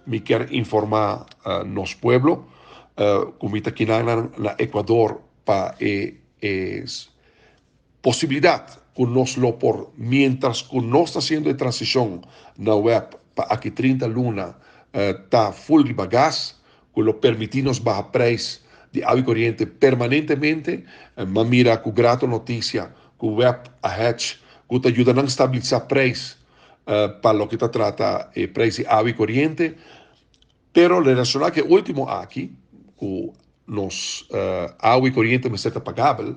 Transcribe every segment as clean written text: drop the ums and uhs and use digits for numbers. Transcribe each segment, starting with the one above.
Mi kier informa nos pueblo cu mi ta kinan na Ecuador pa e posibilidad cu nos lo por, mientras cu nos ta haciendo e transicion na WEB pa aki 30 luna ta full riba gas, cu lo permiti nos baha prijs di awa y coriente permanentemente. M'a mira cu grato noticia cu WEB a hedge, cu ta yuda nan stabilisa prijs pa loke ta trata e prijs di awa y coriente. Pero relaciona cu e ultimo aki, cu nos awa y coriente mester ta pagabel,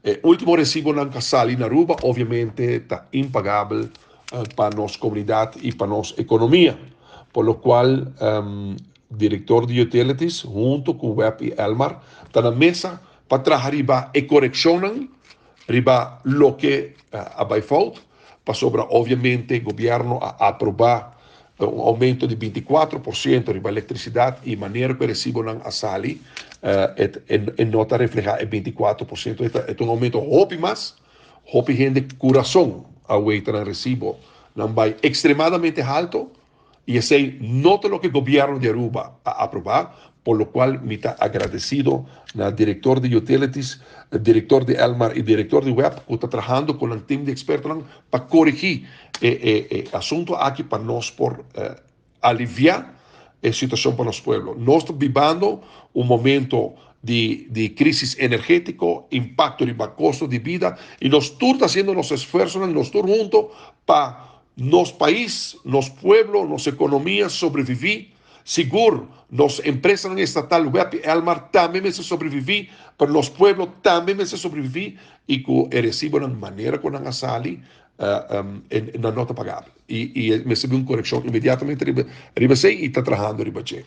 e ultimo recibonan cu a sali na Aruba obviamente ta impagabel pa nos comunidad y pa nos economia. Por lo cual director di Utilities hunto cu WEB y Elmar ta na mesa pa traha riba e coreccionnan riba loke a bay fout, pasobra obviamente gobierno a aproba un aumento di 24% riba electricidad y manera cu e recibonan a sali e no ta refleha e 24%, e ta un aumento hopi mas. Hopi hende cu razon a weita nan recibo nan bay extremadamente halto y esey no ta loke gobierno di Aruba a aproba, por lo cual mi ta agradecido na director di Utilities, director di Elmar y director di WEB cu ta trahando cu nan team di expertonan pa corigi e asunto aki pa nos por alivia e situacion pa nos pueblo. Nos ta bibando un momento di crisis energetico, impacto riba costo di bida y nos tur ta haciendo nos esfuerzonan, nos tur hunto pa nos pais, nos pueblo, nos economia sobrevivi. Sigur, nos empresanan estatal WEB y Elmar tambe mester sobrevivi, pero nos pueblo tambe mester sobrevivi y cu e recibonan manera cu nan a sali, nan no ta pagabel. Y mester bin un coreccion inmediatamente riba esey y ta trahando riba dje.